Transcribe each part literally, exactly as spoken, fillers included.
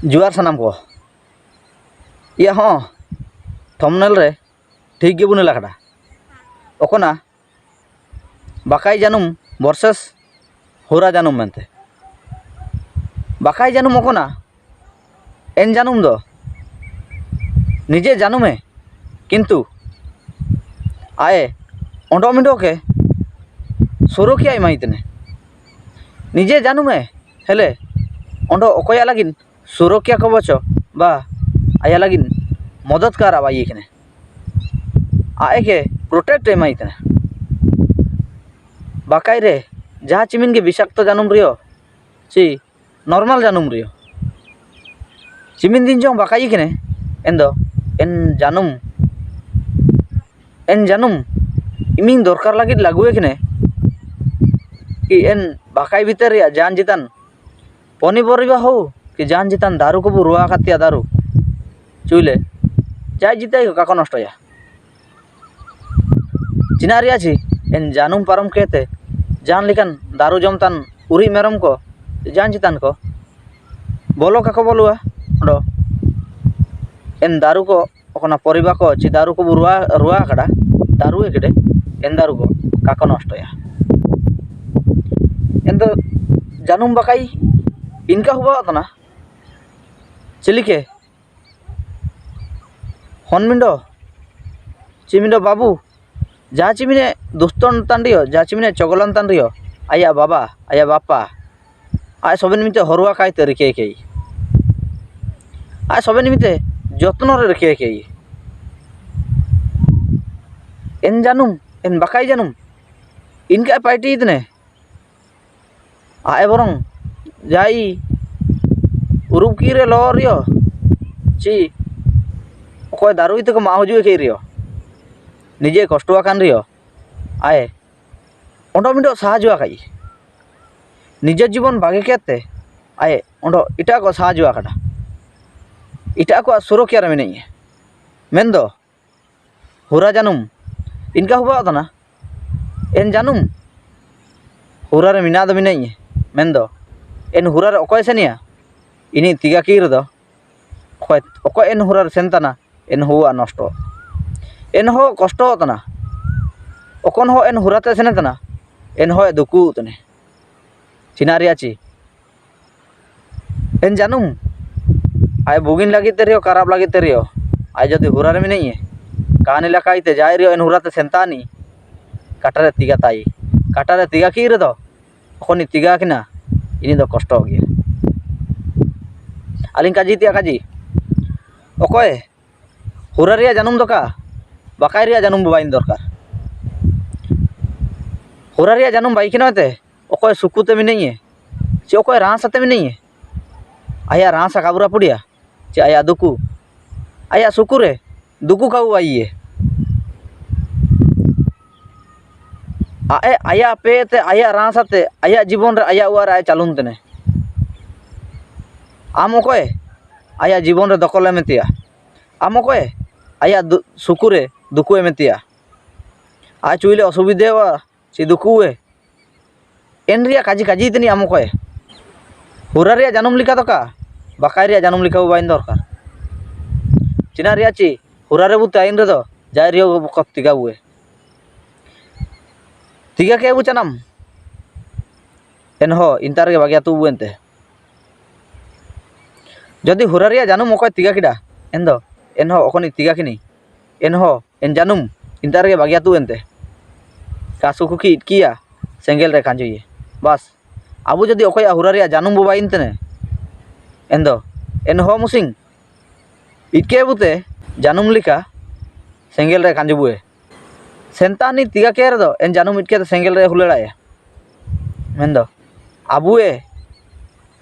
ᱡᱚᱦᱟᱨ ᱥᱟᱱᱟᱢ ᱠᱚ᱾ ᱤᱭᱟᱹ ᱦᱚᱸ, thumbnail ᱨᱮ ᱴᱷᱤᱠ ᱜᱮ ᱵᱚᱱ ᱧᱮᱞ ᱟᱠᱟᱫᱟ᱾ ᱚᱠᱚᱱᱟ ᱵᱟᱠᱟᱭ ᱡᱟᱹᱱᱩᱢ versus ᱦᱩᱨᱟ ᱡᱟᱹᱱᱩᱢ ᱢᱮᱱᱛᱮ᱾ ᱵᱟᱠᱟᱭ ᱡᱟᱹᱱᱩᱢ ᱚᱠᱚᱱᱟ, ᱮᱱ ᱡᱟᱹᱱᱩᱢ ᱫᱚ ᱱᱤᱡᱮ ᱡᱟᱹᱱᱩᱢᱮ, ᱠᱤᱱᱛᱩ ᱟᱭᱮ ᱚᱸᱰᱚ ᱢᱤᱸᱰᱚ ᱠᱮ ᱥᱩᱨᱚᱠᱷᱤᱭᱟ ᱮᱢᱟᱭ ᱛᱮᱱᱮ᱾ ᱱᱤᱡᱮ ᱡᱟᱹᱱᱩᱢᱮ ᱦᱮᱞᱮ ᱚᱸᱰᱚ ᱚᱠᱚᱭᱟᱜ ᱞᱟᱹᱜᱤᱫ ᱥᱩᱨᱚᱠᱷᱤᱭᱟ ᱠᱚᱵᱚᱪᱚ ᱵᱟ ᱟᱭᱟᱜ ᱞᱟᱹᱜᱤᱫ ᱢᱚᱫᱚᱛ ᱠᱟᱨᱟ ᱵᱟᱭᱤ ᱠᱟᱱᱮ᱾ ᱟᱡ ᱜᱮ protect ᱮᱢᱟᱭ ᱛᱟᱦᱮᱱᱟ᱾ ᱵᱟᱠᱟᱭ ᱨᱮ ᱡᱟᱦᱟᱸ ᱪᱤᱢᱤᱱ ᱜᱮ ᱵᱤᱥᱟᱠᱛᱚ ᱡᱟᱹᱱᱩᱢ ᱨᱮᱭᱚ ᱪᱤ normal ᱡᱟᱹᱱᱩᱢ ᱨᱮᱭᱚ, ᱪᱤᱢᱤᱱ ᱫᱤᱱ ᱡᱚᱝ ᱵᱟᱠᱟᱭᱤ ᱠᱟᱱᱮ, ᱮᱱ ᱫᱚ ᱮᱱ ᱡᱟᱹᱱᱩᱢ, ᱮᱱ ᱡᱟᱹᱱᱩᱢ ᱤᱢᱤᱝ ᱫᱚᱨᱠᱟᱨ ᱞᱟᱹᱜᱤᱫ ᱞᱟᱹᱜᱩᱭᱮ ᱠᱟᱱᱮ᱾ ᱠᱤ ᱮᱱ ᱵᱟᱠᱟᱭ ᱵᱷᱤᱛᱟᱹᱨ ᱨᱮᱭᱟᱜ ᱡᱟᱱ ᱪᱮᱛᱟᱱ ᱯᱚᱱᱤᱯᱚᱨᱤᱵᱟ ᱦᱳ ᱠᱤ ᱡᱟᱱ ᱪᱮᱛᱟᱱ ᱫᱟᱨᱩ ᱠᱚᱵᱚ ᱨᱩᱣᱟ ᱠᱟᱛᱮᱭᱟ ᱫᱟᱨᱩ ᱪᱩᱭᱞᱮ ᱡᱟᱭ ᱡᱤᱛᱟᱭ ᱠᱚ ᱠᱟᱠᱚ ᱱᱚᱥᱴᱚᱭᱟ᱾ ᱪᱤᱱᱟ ᱨᱮᱭᱟᱜ ᱪᱤ ᱮᱱ ᱡᱟᱹᱱᱩᱢ ᱯᱟᱨᱚᱢ ᱠᱮᱛᱮ ᱡᱟᱦᱟᱸ ᱞᱮᱠᱟᱱ ᱫᱟᱨᱩ ᱡᱚᱢ ᱛᱟᱱ ᱩᱨᱤᱡ ᱢᱮᱨᱚᱢ ᱠᱚ ᱡᱟᱱ ᱪᱮᱛᱟᱱ ᱠᱚ ᱵᱚᱞᱚ ᱠᱟᱠᱚ ᱵᱚᱞᱚᱣᱟ ᱚᱸᱰᱚ ᱮᱱ ᱫᱟᱨᱩ ᱠᱚ ᱚᱠᱚᱱᱟ ᱯᱚᱨᱤᱵᱟ ᱠᱚ ᱪᱤ ᱫᱟᱨᱩ ᱠᱚᱵᱚ ᱨᱩᱣᱟ, ᱨᱩᱣᱟ ᱟᱠᱟᱫᱟ, ᱫᱟᱨᱩ ᱮᱠᱰᱮ, ᱮᱱ ᱫᱟᱨᱩ ᱠᱚ ᱠᱟᱠᱚ ᱱᱚᱥᱴᱚᱭᱟ᱾ ᱮᱱ ᱫᱚ ᱡᱟᱹᱱᱩᱢ ᱵᱟᱠᱟᱭ ᱤᱱᱠᱟ ᱦᱩᱵᱟᱣᱟᱜ ᱛᱟᱱᱟ᱾ ᱪᱤᱞᱤᱠᱮ ᱦᱚᱱ ᱢᱤᱱᱰᱚ, ᱪᱤ ᱢᱤᱱᱰᱚ ᱵᱟᱵᱩ, ᱡᱟᱦᱟᱸ ᱪᱤᱢᱤᱱᱮ ᱫᱩᱥᱛᱚᱱ ᱛᱟᱱ ᱨᱤᱭᱚ, ᱡᱟᱦᱟᱸ ᱪᱤᱢᱤᱱᱮ ᱪᱚᱜᱚᱞᱟᱱ ᱛᱟᱱ ᱨᱤᱭᱚ, ᱟᱭᱟᱜ ᱵᱟᱵᱟ, ᱟᱭᱟᱜ ᱵᱟᱯᱟ, ᱟᱡ ᱥᱚᱵᱮ ᱱᱤᱢᱤᱛᱮ ᱦᱚᱨᱩᱣᱟ ᱠᱟᱭᱛᱮ ᱨᱤᱠᱟᱹᱭ ᱠᱮᱭ᱾ ᱟᱡ ᱥᱚᱵᱮ ᱱᱤᱢᱤᱛᱮ ᱡᱚᱛᱱᱚ ᱨᱮ ᱨᱤᱠᱟᱹᱭ ᱠᱮᱭ᱾ ᱮᱱ ᱡᱟᱹᱱᱩᱢ, ᱮᱱ ᱵᱟᱠᱟᱭ ᱡᱟᱹᱱᱩᱢ, ᱤᱱᱠᱟ ᱯᱟᱭᱴᱤ ᱤᱛᱱᱮ᱾ ᱟᱡ ᱵᱚᱨᱚᱝ ᱡᱟᱭ ᱩᱨᱩᱵ ᱠᱤ ᱨᱮ ᱞᱚ ᱨᱤᱭᱚ, ᱪᱤ ᱚᱠᱚᱭ ᱫᱟᱨᱩ ᱤᱛᱟᱹ ᱠᱚ ᱢᱟ ᱦᱩᱡᱩᱜ ᱠᱮ ᱨᱤᱭᱚ, ᱱᱤᱡᱮ ᱠᱚᱥᱴᱚ ᱟᱠᱟᱱ ᱨᱤᱭᱚ, ᱟᱭ ᱚᱸᱰᱚ ᱢᱤᱫᱚᱜ ᱥᱟᱦᱟᱡᱚ ᱟᱠᱟᱭ᱾ ᱱᱤᱡᱮᱨ ᱡᱤᱵᱚᱱ ᱵᱟᱜᱮ ᱠᱮᱛᱮ ᱟᱭ ᱚᱸᱰᱚ ᱮᱴᱟᱜ ᱠᱚ ᱥᱟᱦᱟᱡᱚ ᱟᱠᱟᱫᱟ᱾ ᱮᱴᱟᱜ ᱠᱚᱣᱟᱜ ᱥᱩᱨᱚᱠᱷᱟ ᱨᱮ ᱢᱮᱱᱟᱭᱟ᱾ ᱢᱮᱱᱫᱚ ᱦᱩᱨᱟ ᱡᱟᱹᱱᱩᱢ ᱤᱱᱠᱟ ᱦᱩᱵᱟᱣ ᱛᱟᱱᱟ᱾ ᱮᱱ ᱡᱟᱹᱱᱩᱢ ᱦᱩᱨᱟ ᱨᱮ ᱢᱮᱱᱟᱜ ᱫᱚ ᱢᱮᱱᱟᱭᱟ᱾ ᱢᱮᱱᱫᱚ ᱮᱱ ᱦᱩᱨᱟ ᱨᱮ ᱚᱠᱚᱭ ᱥᱮᱱᱮᱭᱟ? ini tiga kiri do, okoi, okoi en hura re sen tana, en hua nosto. En ho kosto tana. Okon ho en hura te sen tana, en ho duku tene. China ria chi. En janum, ae bugin lagi te rio, karap lagi te rio, ae jodi hura re minaiye, kani lakai te jai rio en hura te sen tani, kata re tiga tai. Kata re tiga kiri do, okoni tiga kina, ini do kosto gia. Alin kaji tia kaji. Okoi, hura ria janum do ka, bakai ria janum bubain dorkar. Hura ria janum baikina te, okoi suku te minaiye, chi okoi ransa te minaiye. Aya ransa kabura pudia, chi aya duku. Aya suku re, duku kau aiye. Ae, aya pe te, aya ransa te, aya jibon re, aya ua re, aya chalun tene. Am okoi, aya jibon re dokol eme tia. Am okoi, aya du-, suku re, duku eme tia. Ae chuile osubide wa, si duku e. En ria kaji kaji tini am okoi. Hura ria janum lika do ka, bakai ria janum lika bubain dorkar. China ria chi, hura re bute ain re do, jai rio bukot tiga bue. Tiga ke buchanam. En ho, intar ge bagia tu buen te. Jodi hura ria janum okoi tiga kida, en do, en ho, okoni tiga kini. En ho, en janum, intar ge bagia tu ente. Ka suku ki itkia, sengel re kanjuye. Bas, abu jodi okoi a hura ria janum bubain tene. En do, en ho musing. Itke bute, janum lika, sengel re kanju bue. Sentani tiga kere do, en janum itke te sengel re hulerae. Mendo. Abue,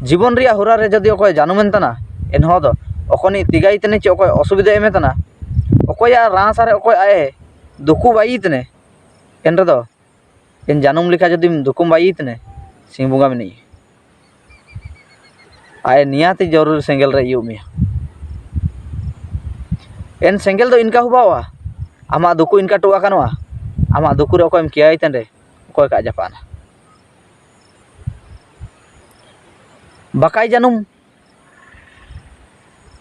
jibon ria hura re jodi okoi janum entana, en ho do. Okoni tiga itene chi okoi osubide emetana. Okoi a ransa re okoi ae, duku bai itene. En re do. En janum lika jodi dukum bai itene. Sing bunga mini. Ae niati joruri sengel re iu mia. En sengel do inka hubawa. Ama duku inka tua kanua. Ama duku re okoi em kia iten re. Okoi ka japana. Bakai janum.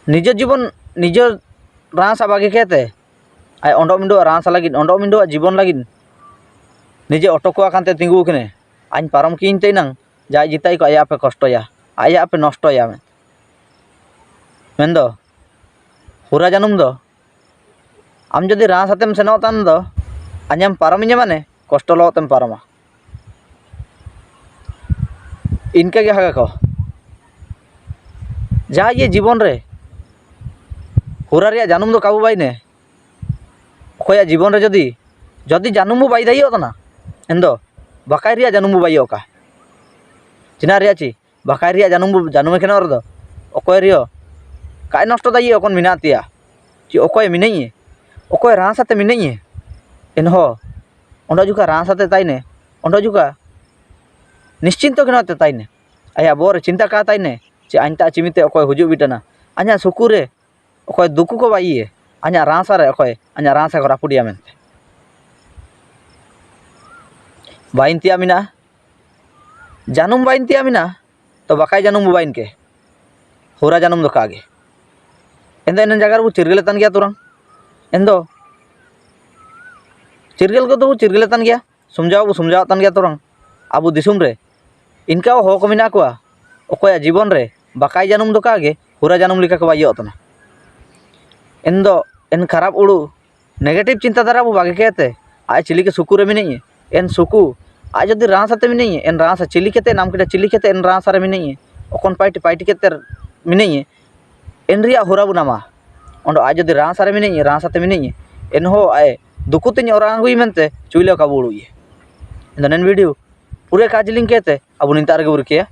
ᱱᱤᱡᱮᱨ ᱡᱤᱵᱚᱱ, ᱱᱤᱡᱮᱨ ᱨᱟᱥᱟ ᱵᱟᱜᱤ ᱠᱮᱛᱮ, ᱟᱡ ᱚᱸᱰᱚᱜ ᱢᱤᱸᱰᱚᱜ ᱨᱟᱥᱟ ᱞᱟᱹᱜᱤᱫ, ᱚᱸᱰᱚᱜ ᱢᱤᱸᱰᱚᱜ ᱡᱤᱵᱚᱱ ᱞᱟᱹᱜᱤᱫ, ᱱᱤᱡᱮ ᱚᱴᱚᱠᱚᱜ ᱠᱟᱱᱛᱮ ᱛᱤᱸᱜᱩ ᱠᱟᱱᱮ, ᱟᱧ ᱯᱟᱨᱚᱢ ᱠᱤᱭᱟᱹᱧ ᱛᱮ ᱱᱟᱝ, ᱡᱟᱭ ᱡᱤᱛᱟᱹᱭ ᱠᱚ ᱟᱭᱟᱜ ᱯᱮ ᱠᱚᱥᱴᱚᱭᱟ, ᱟᱭᱟᱜ ᱯᱮ ᱱᱚᱥᱴᱚᱭᱟ᱾ ᱢᱮᱱᱫᱚ, ᱦᱩᱨᱟ ᱡᱟᱹᱱᱩᱢ ᱫᱚ, ᱟᱢ ᱡᱩᱫᱤ ᱨᱟᱥ ᱟᱛᱮᱢ ᱥᱮᱱᱚᱜ ᱛᱟᱱ ᱫᱚ, ᱟᱧᱮᱢ ᱯᱟᱨᱚᱢᱤᱧᱟ ᱢᱟᱱᱮ, ᱠᱚᱥᱴᱚ ᱞᱚᱦᱚᱫ ᱛᱮᱢ ᱯᱟᱨᱚᱢᱟ᱾ ᱤᱱᱠᱟᱹ ᱜᱮ ᱦᱟᱜᱟ ᱠᱚ᱾ ᱡᱟᱦᱟᱸᱭ ᱜᱮ ᱡᱤᱵᱚᱱ ᱨᱮ ᱦᱚᱨᱟ ᱨᱮᱭᱟᱜ ᱡᱟᱹᱱᱩᱢ ᱫᱚ ᱠᱟᱵᱩ ᱵᱟᱭ ᱱᱮ᱾ ᱚᱠᱚᱭᱟᱜ ᱡᱤᱵᱚᱱ ᱨᱮ ᱡᱩᱫᱤ, ᱡᱩᱫᱤ ᱡᱟᱹᱱᱩᱢ ᱵᱚ ᱵᱟᱭ ᱫᱟᱲᱮᱭᱟᱜ ᱠᱟᱱᱟ, ᱮᱱᱫᱚ ᱵᱟᱠᱟᱭ ᱨᱮᱭᱟᱜ ᱡᱟᱹᱱᱩᱢ ᱵᱚ ᱵᱟᱭ ᱚᱠᱟ᱾ ᱪᱤᱱᱟ ᱨᱮᱭᱟᱜ ᱪᱤ? ᱵᱟᱠᱟᱭ ᱨᱮᱭᱟᱜ ᱡᱟᱹᱱᱩᱢ ᱵᱚ, ᱡᱟᱹᱱᱩᱢᱮ ᱠᱷᱮᱱᱚᱜ ᱨᱮᱫᱚ, ᱚᱠᱚᱭ ᱨᱮᱭᱚ ᱠᱟᱭ ᱱᱚᱥᱴᱚ ᱫᱟᱭᱮ, ᱚᱠᱚᱭ ᱢᱮᱱᱟᱜ ᱛᱮᱭᱟ? ᱪᱮ ᱚᱠᱚᱭ ᱢᱮᱱᱟᱧᱮ? ᱚᱠᱚᱭ ᱨᱟᱥ ᱟᱛᱮ ᱢᱮᱱᱟᱧᱮ? ᱮᱱᱦᱚᱸ ᱚᱸᱰᱮ ᱡᱚᱠᱷᱟ ᱨᱟᱥ ᱟᱛᱮ ᱛᱟᱭᱱᱮ, ᱚᱸᱰᱮ ᱡᱚᱠᱷᱟ ᱱᱤᱥᱪᱤᱱᱛᱚ ᱜᱮ ᱱᱚᱛᱮ ᱛᱟᱭᱱᱮ᱾ ᱟᱭᱟᱜ ᱵᱚᱦᱚᱜ ᱨᱮ ᱪᱤᱱᱛᱟ ᱠᱟ ᱛᱟᱭᱱᱮ, ᱪᱮ ᱟᱧ ᱛᱟ ᱪᱤᱢᱤᱛᱮ ᱚᱠᱚᱭ ᱦᱤᱡᱩᱜ ᱵᱤᱴᱟᱹᱱᱟ᱾ ᱟᱧᱟᱜ ᱥᱩᱠᱩ ᱨᱮ ᱚᱠᱚᱭ ᱫᱩᱠᱩ ᱠᱚ ᱵᱟᱭᱤᱭᱮ, ᱟᱧᱟᱜ ᱨᱟᱥᱟ ᱨᱮ ᱚᱠᱚᱭ, ᱟᱧᱟᱜ ᱨᱟᱥᱟ ᱠᱚ ᱨᱟᱹᱯᱩᱫᱤᱭᱟ ᱢᱮᱱᱛᱮ᱾ ᱵᱟᱭᱤᱱ ᱛᱮᱭᱟᱜ ᱢᱮᱱᱟᱜᱼᱟ, ᱡᱟᱹᱱᱩᱢ ᱵᱟᱭᱤᱱ ᱛᱮᱭᱟᱜ ᱢᱮᱱᱟᱜᱼᱟ, ᱛᱚ ᱵᱟᱠᱟᱭ ᱡᱟᱹᱱᱩᱢ ᱵᱚ ᱵᱟᱭᱤᱱ ᱠᱮ᱾ ᱦᱚᱨᱟ ᱡᱟᱹᱱᱩᱢ ᱫᱚ ᱠᱟᱜᱮ᱾ ᱮᱱᱫᱚ ᱮᱱᱮ ᱡᱟᱭᱜᱟ ᱨᱮᱵᱚ ᱪᱤᱨᱜᱟᱹᱞᱮᱫ ᱛᱟᱦᱮᱱ ᱜᱮᱭᱟ ᱛᱚᱨᱟᱝ᱾ ᱮᱱᱫᱚ ᱪᱤᱨᱜᱟᱹᱞ ᱠᱚᱫᱚ ᱵᱚ ᱪᱤᱨᱜᱟᱹᱞᱮᱫ ᱛᱟᱦᱮᱱ ᱜᱮᱭᱟ᱾ ᱥᱚᱢᱡᱷᱟᱣ ᱵᱚ ᱥᱚᱢᱡᱷᱟᱣᱮᱫ ᱛᱟᱦᱮᱱ ᱜᱮᱭᱟ ᱛᱚᱨᱟᱝ᱾ ᱟᱵᱚ ᱫᱤᱥᱚᱢ ᱨᱮ ᱤᱱᱠᱟ ᱦᱚᱲ ᱠᱚ ᱢᱮᱱᱟᱜ ᱠᱚᱣᱟ, ᱚᱠᱚᱭᱟᱜ ᱡᱤᱵᱚᱱ ᱨᱮ ᱵᱟᱠᱟᱭ ᱡᱟᱹᱱᱩᱢ ᱫᱚ ᱠᱟᱜᱮ, ᱦᱚᱨᱟ ᱡᱟᱹᱱᱩᱢ ᱞᱮᱠᱟ ᱠᱚ ᱵᱟᱭᱚᱜ ᱛᱟᱦᱮᱱᱟ᱾ ᱮᱱᱫᱚ ᱮᱱ ᱠᱷᱟᱨᱟᱯ ᱩᱲᱩ negative ᱪᱤᱱᱛᱟ ᱫᱷᱟᱨᱟ ᱵᱚ ᱵᱟᱜᱮ ᱠᱮᱛᱮ, ᱟᱡ ᱪᱤᱞᱤ ᱠᱮ ᱥᱩᱠᱩ ᱨᱮ ᱢᱮᱱᱟᱹᱧᱮ, ᱮᱱ ᱥᱩᱠᱩ, ᱟᱡ ᱡᱩᱫᱤ ᱨᱟᱥ ᱟᱛᱮ ᱢᱮᱱᱟᱹᱧᱮ, ᱮᱱ ᱨᱟᱥ ᱪᱤᱞᱤ ᱠᱮᱛᱮ ᱱᱟᱢ ᱠᱮᱫᱟ, ᱪᱤᱞᱤ ᱠᱮᱛᱮ ᱮᱱ ᱨᱟᱥ ᱨᱮ ᱢᱮᱱᱟᱹᱧᱮ, ᱚᱠᱚᱱ ᱯᱟᱭᱴᱤ ᱯᱟᱭᱴᱤ ᱠᱮᱛᱮ ᱢᱮᱱᱟᱹᱧᱮ, ᱮᱱ ᱨᱮᱭᱟᱜ ᱦᱚᱨᱟ ᱵᱚ ᱱᱟᱢᱟ᱾ ᱚᱸᱰᱮ ᱟᱡ ᱡᱩᱫᱤ ᱨᱟᱥ ᱨᱮ ᱢᱮᱱᱟᱹᱧᱮ, ᱨᱟᱥ ᱟᱛᱮ ᱢᱮᱱᱟᱹᱧᱮ, ᱮᱱᱦᱚᱸ ᱟᱡ ᱫᱩᱠᱩ ᱛᱮᱧ ᱚᱨᱟᱝ ᱟᱹᱜᱩᱭ ᱢᱮᱱᱛᱮ ᱪᱩᱭᱞᱟᱹ ᱠᱟᱵᱩ ᱩᱲᱩᱭᱮ᱾ ᱮᱱᱫᱚ ᱱᱮᱱ video ᱯᱩᱨᱟᱹ ᱠᱟᱡᱽ ᱞᱤᱝ ᱠᱮᱛᱮ ᱟᱵᱚ ᱱᱤᱛᱟᱜ ᱨᱮᱜᱮ ᱵᱚ ᱨᱤᱠᱟᱹᱭᱟ᱾